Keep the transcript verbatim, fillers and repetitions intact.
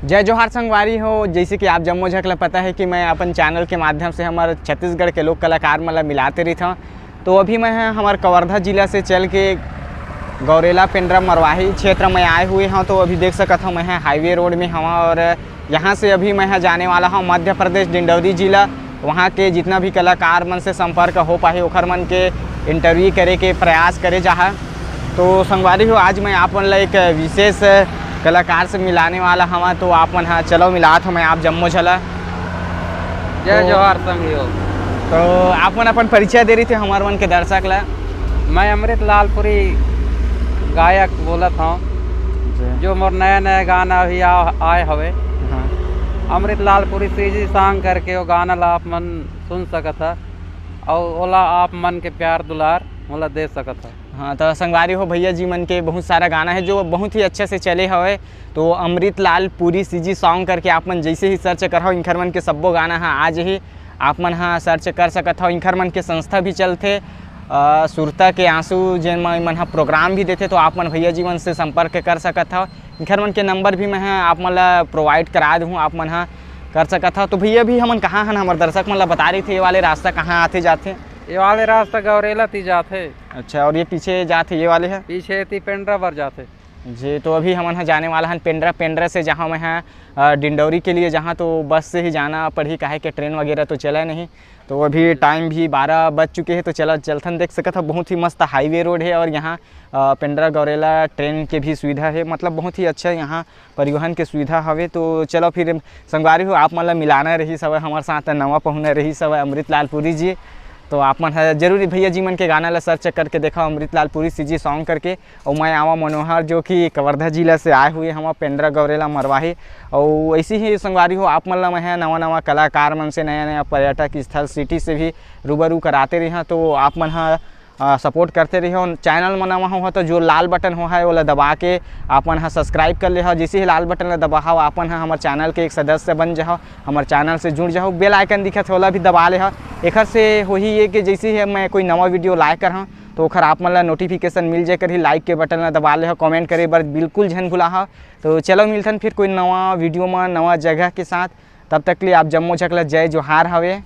जय जोहार संगवारी हो, जैसे कि आप जम्मो झक ला पता है कि मैं अपन चैनल के माध्यम से हमर छत्तीसगढ़ के लोक कलाकार मन ला मिलाते रहिथंव। तो अभी मैं ह हमर कवर्धा जिला से चल के गौरेला पेंड्रा मरवाही क्षेत्र में आए हुए हंव। तो अभी देख सकत हव, मैं ह हाईवे रोड में हवंव और यहाँ से अभी मैं ह जाने वाला हंव मध्य प्रदेश डिंडौरी जिला। वहाँ के जितना भी कलाकार मन से संपर्क हो पाही, ओखर मन के इंटरव्यू करे के प्रयास करे जाहा। तो संगवारी हो, आज मैं आप मन ला एक विशेष कलाकार से मिलाने वाला हवं। तो आप मन ह चलो मिलात हवं मैं आप जम्मो झला। जय तो जोहार संगी हो। तो आप मन अपन परिचय दे रहिथव हमर मन के दर्शक ला। मैं अमृत लालपुरी गायक बोलत हंव, जी। जो मोर नया नया गाना अभी आ, आए हवे। हाँ। अमृत लालपुरी सीजी सॉन्ग करके वो गाना ला आप मन सुन सकत ह, अउ ओला आप मन के प्यार दुलार मोला दे सकत ह। हाँ, तो संगवारी हो, भैया जी मन के बहुत सारा गाना है जो बहुत ही अच्छे से चले हवे। तो अमृत लाल पुरी सीजी सॉन्ग करके आप मन जैसे ही सर्च करहव, इनकर मन के सब्बो गाना ह आ जही। आप मन ह सर्च कर सकत हव। इनकर मन के संस्था भी चलथे, अ, सुरता के आंसू, जेन म मन ह प्रोग्राम भी देथे। तो आप मन भैया जी मन से संपर्क कर सकत हव। इनकर मन के नंबर भी मैं ह आप मन ला प्रोवाइड करा दूहूँ, आप मन ह कर सकत हव। तो भैया भी हमन कहाँ हन, हमर दर्शक मन ला बता रहिथव, ये वाले रास्ता कहाँ आथे जाथे? ये वाले रास्ता गौरेला ती जाथे। अच्छा, और ये पीछे जाथे, ये वाले है? पीछे ती पेंड्रा बर जाथे। जी, तो अभी हमन ह जाने वाला हन पेंड्रा। पेंड्रा से जहाँ मैं ह, अ, डिंडौरी के लिए जहाँ, तो बस से ही जाना पड़ही, काहे के ट्रेन वगैरह तो चला नहीं। तो अभी टाइम भी बारह बज चुके हैं, तो चला चलथन। देख सकत हव, बहुत ही मस्त हाईवे रोड है और यहाँ, अ, पेंड्रा गौरेला ट्रेन के भी सुविधा है, मतलब बहुत ही अच्छा यहाँ परिवहन के सुविधा हवे। तो चलो फिर संगवारी हो, आप मन ला मिलाना रहिस हवय, हमर साथ नवा पहुना रहिस हवय अमृत लाल पुरी जी। तो आप मन ह जरूर भैया जी मन के गाना ला सर्च करके देखा, अमृत लाल पुरी सीजी सॉन्ग करके। और मैं आवा मनोहर, जो कि कवर्धा जिला से आए हुए हवं पेंड्रा गौरेला मरवाही। और ऐसे ही संगवारी हो, आप मन ला मैं ह नवा नवा कलाकार मन से, नया नया पर्यटक स्थल सिटी से भी रूबरू कराते रहिहंव। तो आप मन ह अ, सपोर्ट करते रहिहव। चैनल म नवा हो, हो तो जो लाल बटन हो है, ओला दबा के आप मन ह सब्सक्राइब कर लेहव। जैसे ही लाल बटन ला दबाहव, आप मन ह हमर चैनल के एक सदस्य बन जाहव, हमर चैनल से जुड़ जाहव। बेल आइकन दिखत हे, ओला भी दबा लेहव। एखर से होही ये कि जैसे ही मैं कोई नवा वीडियो लाए करहूँ, तो ओखर आप मन ला नोटिफिकेशन मिल जाए करही। लाइक के बटन ला दबा लेहव, कमेंट करे बर बिल्कुल झन भुलाहव। तो चलो मिलथन फिर कोई नवा वीडियो म, नवा जगह के साथ। तब तक के लिए आप जम्मो झक ला जय जोहार हवे।